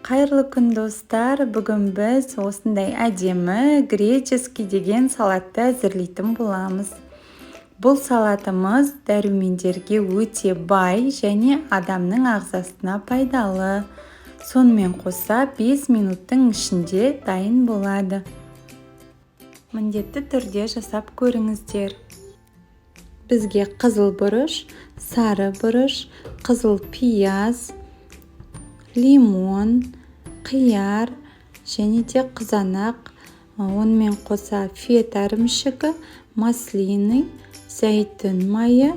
Қайырлы күн, достар! Бүгін біз осындай әдемі греческий деген салатты әзірлейтін боламыз. Бұл салатымыз дәрумендерге өте бай және адамның ағзасына пайдалы. Сонымен қоса 5 минуттың ішінде дайын болады. Міндетті түрде жасап көріңіздер. Бізге қызыл бұрыш, сары бұрыш, қызыл пияз, лимон, қияр және де қызанақ, онымен қоса фета ірімшігі, маслины, зәйтүн майы,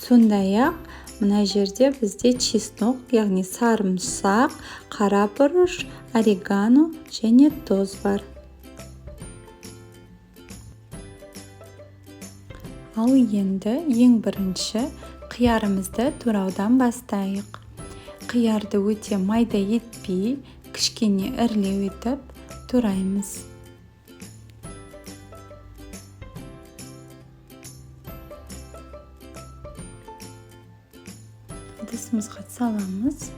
сондай-ақ мына жерде бізде чеснок, яғни сарымсақ, қара бұрыш, орегано және тұз бар. Ал енді ең бірінші қиярымызды тураудан бастайық. Қиярды өте майда етпей, кішкене ірілеу етіп тураймыз. Ыдысымызға саламыз.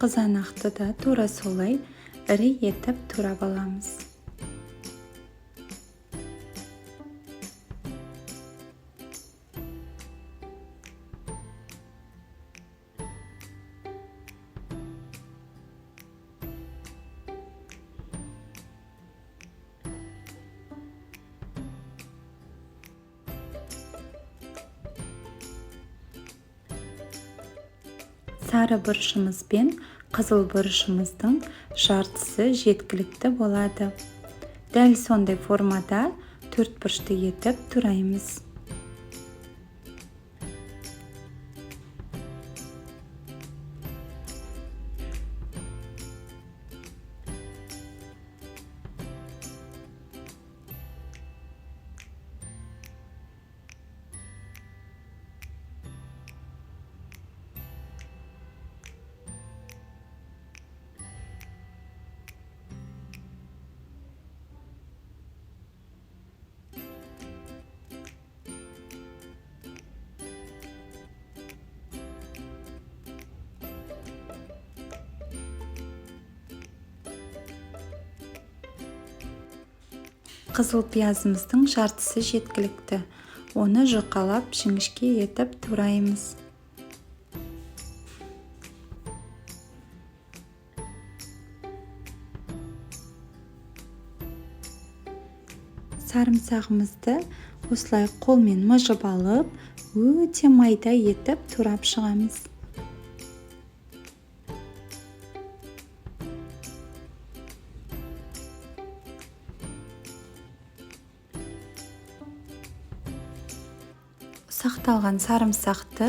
Қызанақты да тура солай ірі етіп турап аламыз. Сары бұрышымыз бен қызыл бұрышымыздың жартысы жеткілікті болады. Дәл сондай формада төрт бұрышты етіп тураймыз. Қызыл пиязымыздың жартысы жеткілікті. Оны жұқалап жіңішке етіп тураймыз. Сарымсағымызды осылай қолмен мыжып алып, өте майда етіп турап шығамыз. Ұсақталған сарымсақты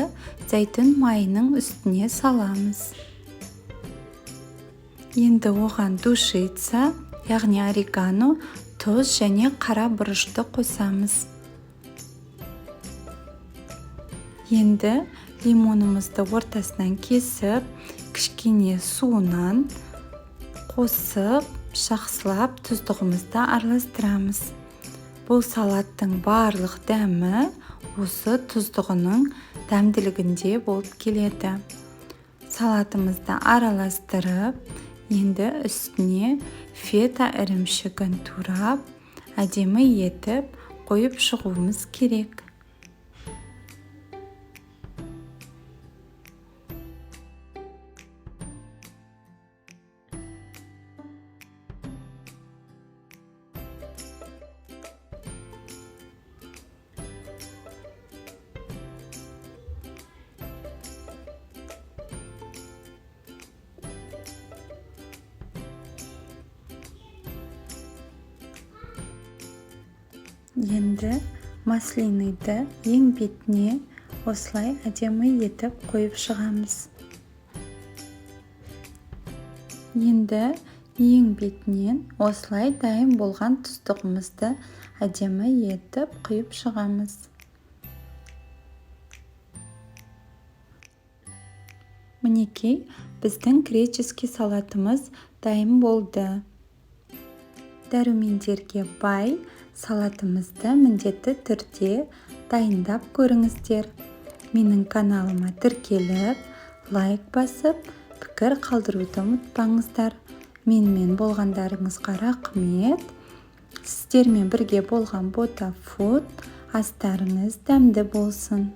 зәйтүн майының үстіне саламыз. Енді оған душица, яғни орегано, тұз және қара бұрышты қосамыз. Енді лимонымызды ортасынан кесіп, кішкене суынан қосып, жақсылап тұздығымызды араластырамыз. Бұл салаттың барлық дәмі осы тұздығының дәмділігінде болып келеді. Салатымызды араластырып, енді үстіне фета ірімшігін турап, әдемі етіп қойып шығуымыз керек. Енді маслиныйды ең бетіне осылай әдемі етіп қойып шығамыз. Енді ең бетінен осылай дайын болған тұздығымызды әдемі етіп құйып шығамыз. Мінекей, біздің греческий салатымыз дайын болды. Дәрумендерге бай салатымызды міндетті түрде дайындап көріңіздер. Менің каналыма тіркеліп, лайк басып, пікір қалдыруды ұмытпаңыздар. Менімен болғандарыңызға рақмет. Сіздермен бірге болған Бота Фуд. Астарыңыз дәмді болсын!